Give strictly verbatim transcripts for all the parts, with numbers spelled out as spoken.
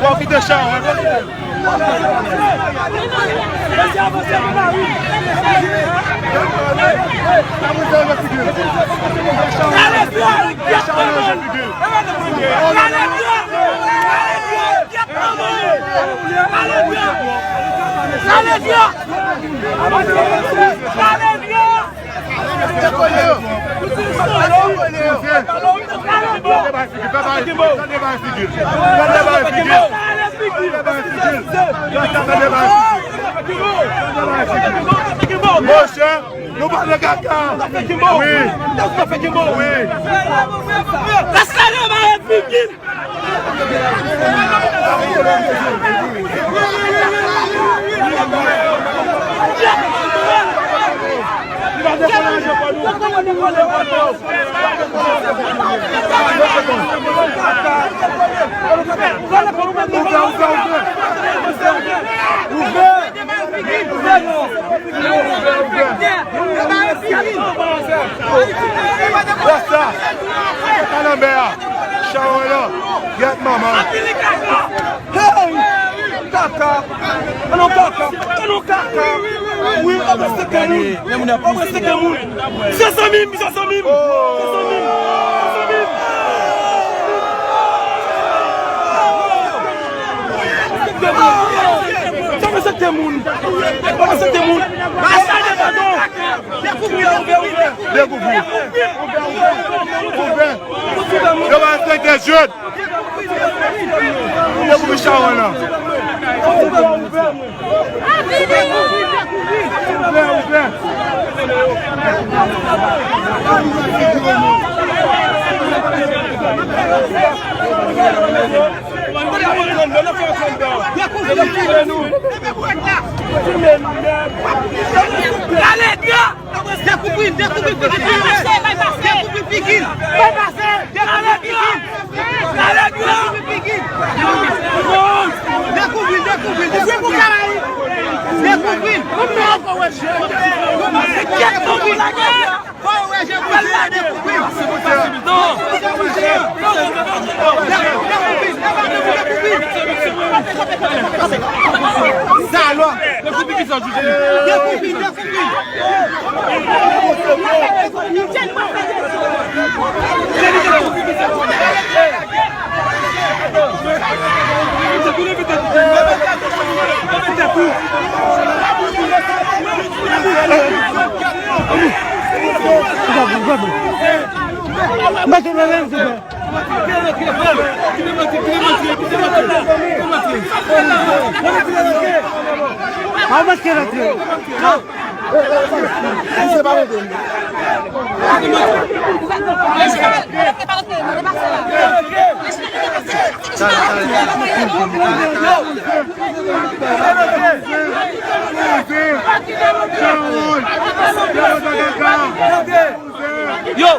Bon, kite chay, wi. Monchè, nou pa nan kaka. Wi. Wi. Rasta, Kalanbè a, Sharon an, gèt manman. Hey! Kaka! Anon kaka! Anon kaka! Wi, anmwesye ke moun! Anmwesye ke moun! Se zanmi m, se zanmi m! Se zanmi m! Se zanmi m! Sa mwen se te moun. Mwen se te moun. Mwen se te moun. Dekouvri. Ouvè. Yo va respekte jèn. Dekouvri Sharon nan. Ouvè, ouvè. Dekouvri l, dekouvri l, dekouvri l. Dekouvri l, dekouvri l. Dekouvri l, dekouvri l. Dekouvri l, dekouvri l, dekouvri l. Dekouvri l. Dekouvri l. Dekouvri l. Dekouvri l. Dekouvri l. Dekouvri l. Dekouvri l. Mete nan men, silvouplè. An mete rantre. Yo! Yo!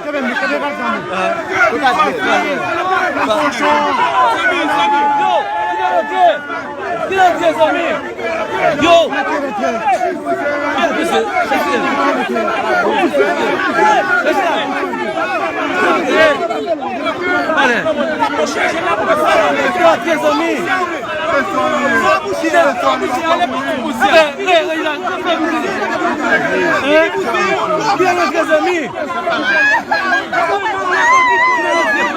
Ki rantre, zanmi? Yo! Ale. Ki rantre, zanmi? Ki rantre, zanmi?